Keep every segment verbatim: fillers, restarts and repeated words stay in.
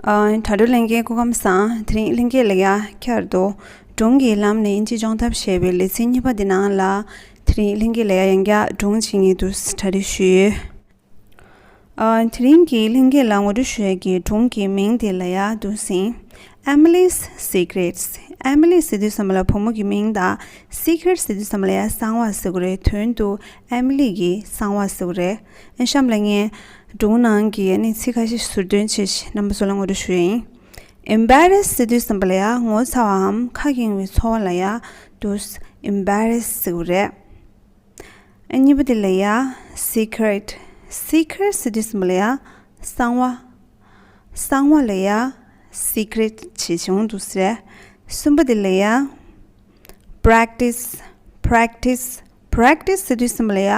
ཨ། དྲ་གྲོགས་ལྷན་རྒྱས་སྐུ་ཁམས་བཟང་། དེ་རིང་ལྷན་རྒྱས་ལ་ཡ་བསྐྱར་དུ་སྒྲུང་གི་ལམ་ནས་དབྱིན་ཇི་སྦྱོང་ཐབས་ཞེས་པའི་ལེ་ཚན་གཉིས་པ་འདི་ནང་ལ་དེ་རིང་ལྷན་རྒྱས་ལ་ཡ་ཡང་བསྐྱར་སྒྲུང་བྱེད་མཁན་དུ་གྲ་སྒྲིག་ཞུས་ཡོད། ཨ། དེ་རིང་གི་ལྷན་རྒྱས་ལ་ངོ་སྤྲོད་ཞུ་ཡས་ཀྱི་སྒྲུང་གི་མིང་དེ་ལ་ཡ་འདུག་སེ། Emily's Secrets། Emily ཟེར་དུས་ཙམ་པ་ལ་བུ་མོ་གི་མིང་དང་། Secrets ཟེར་དུས་ཙམ་པ་ལ་ཡ་གསང་བ་ཟེར་གྱི་རེད། དོན་དུ་ཨེ་མི་ལི་གི་གསང་བ་ཟེར་གྱི་རེད། ཨ། གཤམ་ལ་ངས་སྒྲུང་ནང་གི་ཨ་ནི་ཚིག་ཁ་ཤས་ཟུར་འདོན་བྱས་ཤིང་རྣམ་པ་ཚོ་ལ་ངོ་སྤྲོད་ཞུ་ཡིན། Embarrass ཟེར་དུས་ཙམ་པ་ལ་ཡ་ངོ་ཚ་བའམ་ཁ་འགེངས་པའི་ཚོར་བ་ལ་ཡ་འདུག་སེ་embarrass ཟེར་གྱི་རེད། ཨ། གཉིས་པ་དེ་ལ་ཡ་secret། Secret ཟེར་དུས་ཙམ་པ་ལ་ཡ་གསང་བ། གསང་བ་ལ་ཡ་secret ཞེས་བྱུང་འདུག་ཟེར། གསུམ་པ་དེ་ལ་ཡ་practice། Practice། Practice ཟེར་དུས་ཙམ་པ་ལ་ཡ་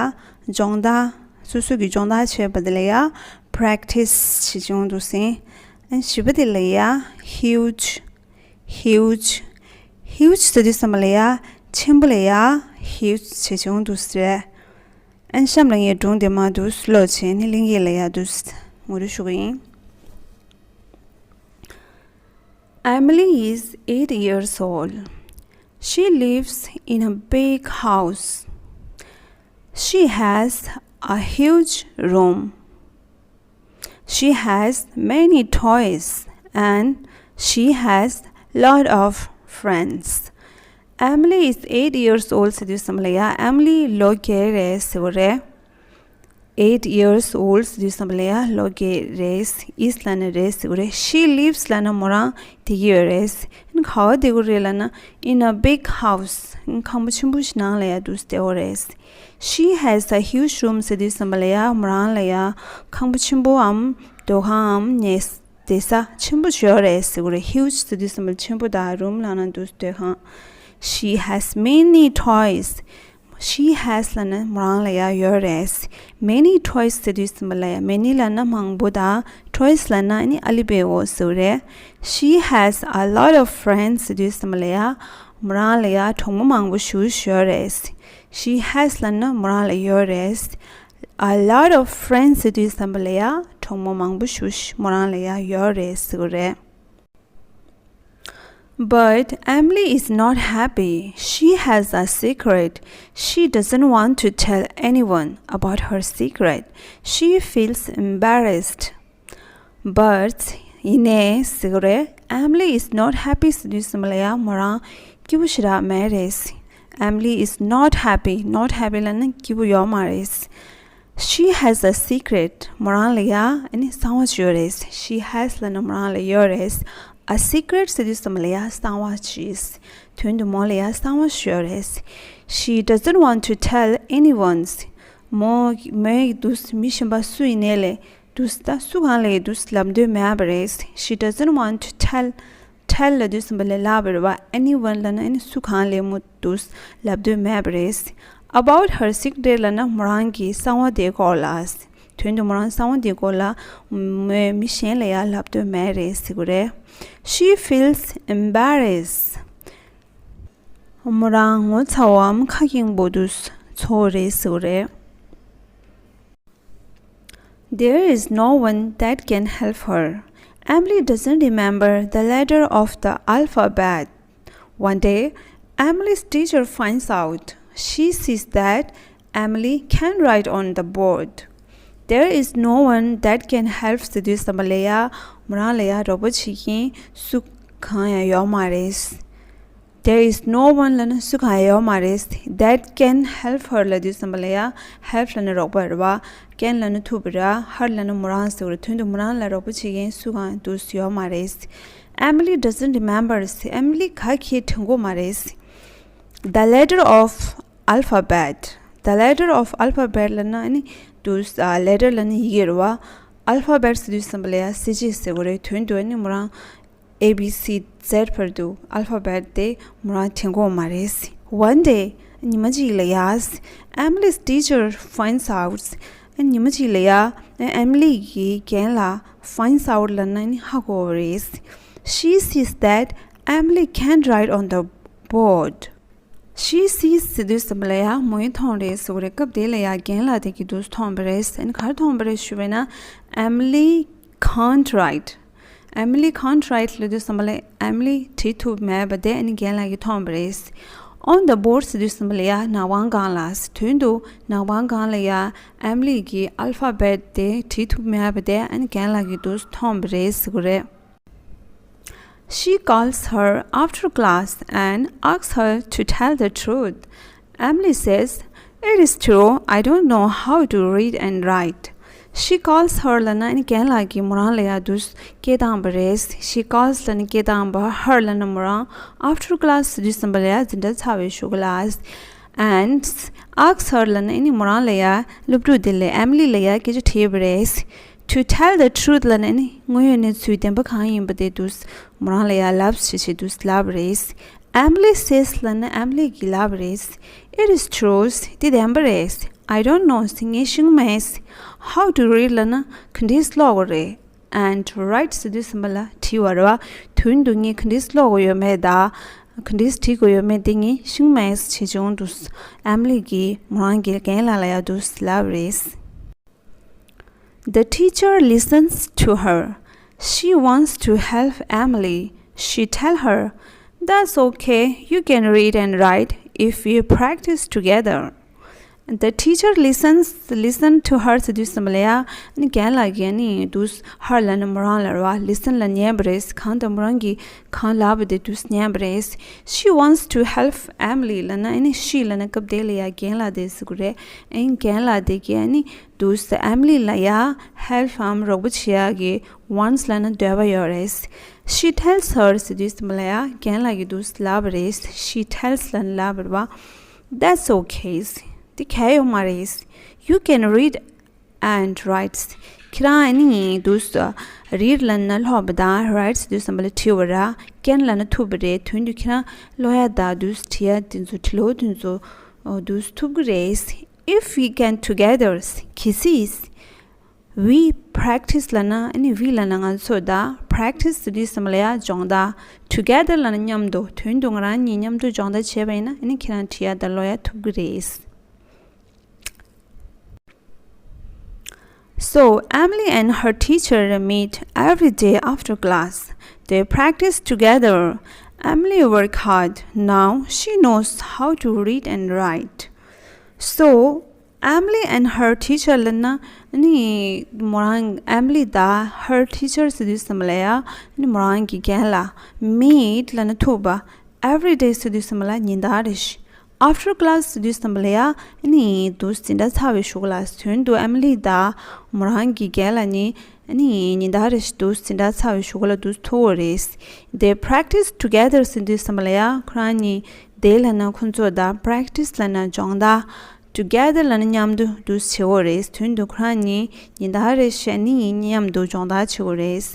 སྦྱོང་བརྡར། སོ་སོ་གིས་སྦྱོང་བརྡར་བྱས་པ་དེ་ལ་ཡ་practice ཞེས་བྱུང་འདུག་ཟེར། ཨ། བཞི་པ་དེ་ལ་ཡ་huge། Huge། Huge ཟེར་དུས་ཙམ་པ་ལ་ཡ་ཆེན་པོ་ལ་ཡ་huge ཞེས་བྱུང་འདུག་ཟེར། ཨ། གཤམ་ལ་ངས་སྒྲུང་དེ་མར་འདུག་སེ་ཀློག་བྱས་ནས་ལྷན་རྒྱས་ལ་ཡ་འདུག་སེ་ངོ་སྤྲོད་ཞུ་གི་ཡིན། Emily is eight years old. She lives in a big house. She has a huge room. She has many toys and she has lot of friends. Emily is eight years old ཟེར་དུས་ཙམ་པ་ལ་ཡ་ཨེ་མི་ལི་ལོ་བརྒྱད་རེད་ཟེར་བ་རེད། Eight years old ཟེར་དུས་ཙམ་པ་ལ་ཡ་ལོ་བརྒྱད་རེད། Is ལབ་ན་རེད་ཟེར་བ་རེད། She lives ལབ་ན་མོ་རང་བསྡད་ཀྱི་ཡོད་རེད། ཨ་ནི་ག་པར་བསྡད་ཀྱི་རེད་ལབ་ན། In a big house. ཨ་ནི་ཁང་པ་ཆེན་པོ་ཞིག་ནང་ལ་ཡ་འདུག་སེ་བསྡད་ཡོད་རེད། She has a huge room ཟེར་དུས་ཙམ་པ་ལ་ཡ་མོ་རང་ལ་ཡ་ཁང་པ་ཆེན་པོའམ་སྡོད་ཁང་ངམ་ཉལ་བསྡད་ས་ཆེན་པོ་ཞིག་ཡོད་རེད་ཟེར་གྱི་རེད། Huge ཟེར་དུས་ཙམ་པ་ཆེན་པོ་དང་། Room ལབ་ན་འདུག་སྡོད་ཁང་། She has many toys. She has ལབ་ན་མོ་རང་ལ་ཡ་ཡོད་རེད། Many toys ཟེར་དུས་ཙམ་པ་ལ་ཡ་many ལབ་ན་མང་པོ་དང་། Toys ལབ་ན་ཨ་ནི་ཨ་ལི་པའི་འོ་ཟེར་གྱི་རེད། She has a lot of friends ཟེར་དུས་ཙམ་པ་ལ་ཡ་མོ་རང་ལ་ཡ་གྲོགས་མོ་མང་པོ་ཞེ་པོ་ཅིག་ཡོད་རེད། She has ལབ་ན་མོ་རང་ལ་ཡོད་རེད། A lot of friends ཟེར་དུས་ཙམ་པ་ལ་ཡ་གྲོགས་མོ་མང་པོ་ཞེ་པོ་ཅིག་མོ་རང་ལ་ཡ་ཡོད་རེད་ཟེར་གྱི་རེད། But Emily is not happy. She has a secret. She doesn't want to tell anyone about her secret. She feels embarrassed. But ཡིན་ནའི་ཟེར་གྱི་རེད། Emily is not happy ཟེར་དུས་ཙམ་པ་ལ་ཡ་མོ་རང་སྐྱིད་པོ་ཞེ་དྲག་མེད་རེད། Emily is not happy. Not happy ལབ་ན་སྐྱིད་པོ་ཡོད་མ་རེད། She has a secret. མོ་རང་ལ་ཡ་ཨ་ནི་གསང་བ་ཅིག་ཡོད་རེད། She has ལབ་ན་མོ་རང་ལ་ཡོད་རེད། A secret ཟེར་དུས་ཙམ་པ་ལ་ཡ་གསང་བ་ཅིག་དོན་དུ་མོ་ལ་ཡ་གསང་བ་ཅིག་ཡོད་རེད། She doesn't want to tell anyone. མོ་མོའི་འདུག་མི་གཞན་པ་སུ་ཡིན་ནའི་ལས་འདུག་ད་སུ་གང་ལ་ཡ་འདུག་ལབ་འདོད་མེད་པ་རེད། She doesn't want to tell. Tell ལབ་དུས་ཙམ་པ་ལ་ལབ་པ་རེད་པ། Anyone ལབ་ན་ཨ་ནི་སུ་གང་ལ་མོ་འདུག་ལབ་འདོད་མེད་པ་རེད། About her secret ལབ་ན་མོ་རང་གི་གསང་བ་དེའི་སྐོར་ལ། དོན་དུ་མོ་རང་གསང་བ་དེའི་སྐོར་ལ་མོས་མི་གཞན་ལ་ཡ་ལབ་འདོད་མེད་རེད་ཟེར་གྱི་རེད། She feels embarrassed. མོ་རང་ངོ་ཚ་བའམ་ཁ་འགེངས་པོ་འདུག་ཚོར་རེད་ཟེར་གྱི་རེད། There is no one that can help her. Emily doesn't remember the letter of the alphabet. One day, Emily's teacher finds out. She sees that Emily can write on the board. There is no one that can help ཟེར་དུས་ཙམ་པ་ལ་ཡ་མོ་རང་ལ་ཡ་རོགས་པ་བྱེད་མཁན་སུ་གང་ཡང་ཡོད་མ་རེད། There is no one ལབ་ན་སུ་གང་ཡང་ཡོད་མ་རེད། That can help her ལབ་དུས་ཙམ་པ་ལ་ཡ་help ལབ་ན་རོགས་པ་རེད་པ། Can ལབ་ན་ཐུབ་པ་རེད། Her ལབ་ན་མོ་རང་ཟེར་བ་རེད། དོན་དུ་མོ་རང་ལ་རོགས་པ་བྱེད་མཁན་སུ་གང་འདུག་ཡོད་མ་རེད། Emily doesn't remember. ཨེ་མི་ལི་ག་གེ་དྲན་གྱི་མ་རེད། The letter of alphabet. The letter of alphabet ལབ་ན་ཨ་ནི་འདུག letter ལབ་ན་ཡི་གེ་རེད་པ། Alphabet ཟེར་དུས་ཙམ་པ་ལ་ཡ་གསལ་བྱེད་ཟེར་བ་རེད། དོན་དུ་ཨ་ནི་མོ་རང་A B C Z བར་དུ་alphabet དེ་མོ་རང་དྲན་གྱི་མ་རེད། One day ཉི་མ་གཅིག་ལ་ཡ་Emily's teacher finds out. ཉི་མ་གཅིག་ལ་ཡ་ཨེ་མི་ལི་གི་རྒན་ལགས་finds out ལབ་ན་ནི་ཧ་གོ་བ་རེད། She sees that Emily can't write on the board. She sees ཟེར་དུས་ཙམ་པ་ལ་ཡ་མོས་མཐོང་རེད་ཟེར་བ་རེད། སྐབས་དེ་ལ་ཡ་རྒན་ལགས་དེ་གིས་འདུག་མཐོང་བ་རེད། ཨ་ནི་ག་རེ་མཐོང་བ་རེད་ཞུས་པ་ཡིན་ན། Emily can't write. Emily can't write ལབ་དུས་ཙམ་པ་ལ་Emily བྲིས་ཐུབ་མེད་པ་དེ་ཨ་ནི་རྒན་ལགས་ཀྱིས་མཐོང་བ་རེད། On the board ཟེར་དུས་ཙམ་པ་ལ་ཡ་ནག་པང་སྒང་ལ། དོན་དུ་ནག་པང་སྒང་ལ་ཡ་Emily གི་alphabet དེ་བྲིས་ཐུབ་མེད་པ་དེ་ཨ་ནི་རྒན་ལགས་ཀྱིས་འདུག་མཐོང་བ་རེད་ཟེར་གི་རེད། She calls her after class and asks her to tell the truth. Emily says, "It is true, I don't know how to read and write." She calls her ལབ་ན་ཨ་ནི་རྒན་ལགས་ཀྱིས་མོ་རང་ལ་ཡ་འདུག་སྐད་བཏང་བ་རེད། She calls ལབ་ན་སྐད་བཏང་བ། Her ལབ་ན་མོ་རང་། After class ཟེར་དུས་ཙམ་པ་ལ་ཡ་འཛིན་གྲྭ་ཚར་བའི་གཞུག་ལ། And asks her ལབ་ན་ཨ་ནི་མོ་རང་ལ་ཡ་སློབ་ཕྲུག་དེ་ལ་Emily ལ་ཡ་སྐད་ཆ་དྲིས་པ་རེད། To tell the truth ལབ་ན་ཨ་ནི་དངོས་ཡོད་གནས་ཚུལ་བདེན་པ་གང་ཡིན་པ་དེ་འདུག་མོ་རང་ལ་ཡ་ལབ་ཞེས་བྱས་འདུག་ལབ་པ་རེད། Emily says ལབ་ན་Emily གིས་ལབ་པ་རེད། It is true, དེ་བདེན་པ་རེད། I don't know, ངས་ཤེས་མེད། How to read ལབ་ན་ག་འདྲས་ཀློག་དགོས་རེད། And write ཟེར་དུས་ཙམ་པ་ལ་དྲི་བ་རེད་བ། དོན་དུ་ངས་ག་འདྲས་ཀློག་དགོས་ཡོད་མེད་དང་ག་འདྲས་བྲིས་དགོས་ཡོད་མེད་དེ་ངས་ཤེས་མེད་ཅེས་བྱུང་འདུག Emily གིས་མོ་རང་གི་རྒན་ལགས་ལ་ཡ་འདུག་ལབ་པ་རེད། The teacher listens to her. She wants to help Emily. She tell her, "That's okay, you can read and write if we practice together." The teacher listens, listen to her ཟེར་དུས་ཙམ་པ་ལ་ཡ་ཨ་ནི་རྒན་ལགས་ཀྱིས་ཨ་ནི་འདུག her ལབ་ན་མོ་རང་ལ་རེད་བ། Listen ལབ་ཉན་པ་རེད། གང་ལྟར་མོ་རང་གིས་གང་ལབ་པ་དེ་འདུག་ཉན་པ་རེད། She wants to help Emily ལབ་ན་ཨ་ནི་she ལབ་ན་སྐབས་དེ་ལ་ཡ་རྒན་ལགས་དེ་ཟེར་གི་རེད། ཨ་ནི་རྒན་ལགས་དེ་གིས་ཨ་ནི་འདུག་Emily ལ་ཡ་help འམ་རོགས་པ་བྱེད་ཡག་གི་wants ལབ་ན་འདོད་པ་ཡོད་རེད། She tells her ཟེར་དུས་ཙམ་པ་ལ་ཡ་རྒན་ལགས་ཀྱིས་འདུག་ལབ་པ་རེད། She tells ལབ་ན་ལབ་པ་རེད་བ། That's okay, དེ་གལ་ཡོད་མ་རེད། You can read and write, ཁྱེད་རང་ཨ་ནི་འདུག read ལབ་ན་ཀློག་པ་དང་write ཟེར་དུས་ཙམ་པ་ལ་བྲིས་པ་རེད། Can ལབ་ན་ཐུབ་པ་རེད། དོན་དུ་ཁྱེད་རང་ཀློག་ཡག་དང་འདུག་བྲིས་ཡག་དེ་ཚོ་བྲིས་ཀློག་དེ་ཚོ་འདུག་ཐུབ་ཀྱི་རེད། If we can together, གལ་སྲིད། We practice ལབ་ན་ཨ་ནི་we ལབ་ན་ང་ཚོ་དང་practice ཟེར་དུས་ཙམ་པ་ལ་ཡ་སྦྱོང་བརྡར། Together ལབ་ན་མཉམ་དུ། དོན་དུ་ང་རང་གཉིས་མཉམ་དུ་སྦྱོང་བརྡར་བྱས་པ་ཡིན་ན་ཨ་ནི་ཁྱེད་རང་བྲིས་ཡག་དང་ཀློག་ཡག་ཐུབ་ཀྱི་རེད། So, Emily and her teacher meet every day after class. They practice together. Emily work hard. Now she knows how to read and write. So, Emily and her teacher ལབ་ན་ནི་མོ་རང་Emily དང་her teacher ཟེར་དུས་ཙམ་པ་ལ་ཡ་ནི་མོ་རང་གི་རྒན་ལགས། Meet ལབ་ན་ཐུག་པ། Every day ཟེར་དུས་ཙམ་པ་ལ་ཉིན་ལྟར་རེ་བཞིན། After class ཟེར་དུས་ཙམ་པ་ལ་ཡ་ནི་འདུག་འཛིན་གྲྭ་ཚར་བའི་གཞུག་ལ། དོན་དུ་Emily དང་མོ་རང་གི་རྒན་ལགས་ནི་ནི་ཉིན་ལྟར་རེ་བཞིན་འདུག་འཛིན་གྲྭ་ཚར་བའི་གཞུག་ལ་འདུག་ཐུག་པ་རེད། They practice together ཟེར་དུས་ཙམ་པ་ལ་ཡ་ཁོ་རང་གཉིས། They ལབ་ན་ཁོ་ཚོ་དང་། Practice ལབ་ན་སྦྱོང་བརྡར། Together ལབ་ན་མཉམ་དུ་འདུག་བྱེད་ཀྱི་རེད། དོན་དུ་ཁོ་རང་གཉིས་ཉིན་ལྟར་རེ་བཞིན་ནི་མཉམ་དུ་སྦྱོང་བརྡར་བྱེད་ཀྱི་རེད།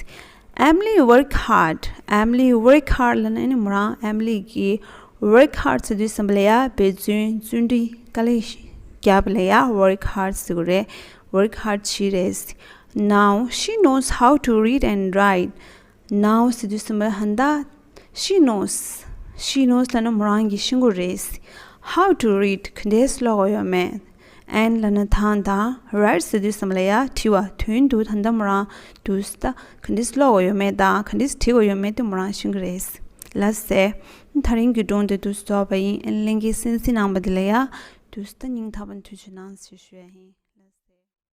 Emily work hard. Emily work hard ལབ་ན་ནི་མོ་རང་Emily གིས་work hard ཟེར་དུས་ཙམ་པ་ལ་ཡ་འབད་བརྩོན། བརྩོན་འགྲུས་དཀའ་ལས་བརྒྱབ་པ་ལ་ཡ་work hard ཟེར་གྱི་རེད། Work hard བྱེད་རེད། Now she knows how to read and write. Now ཟེར་དུས་ཙམ་པ་ཧན་ད། She knows. She knows ལབ་ན་མོ་རང་གིས་ཤེས་ཀྱི་རེད། How to read ག་འདྲས་ཀློག་དགོས་ཡོད་མེད། And ལབ་ན་དང་དང་། Write ཟེར་དུས་ཙམ་པ་ལ་ཡ་བྲིས་པ། དོན་དུ་ད་ལྟ་མོ་རང་འདུག་ད་ག་འདྲས་ཀློག་དགོས་ཡོད་མེད་དང་ག་འདྲས་བྲིས་དགོས་ཡོད་མེད་དེ་མོ་རང་ཤེས་ཀྱི་རེད། ལགས་སེ། དེ་རིང་གི་སྒྲུང་དེ་འདུག་རྫོགས་པ་ཡིན། ཨ་ནི་ལྷན་རྒྱས་གསན་གཟིགས་གནང་བ་དེ་ལ་ཡ་འདུག་ད་སྙིང་ཐག་པ་ནས་ཐུགས་རྗེ་གནང་ཞེས་ཞུ་ཡ་ཡིན།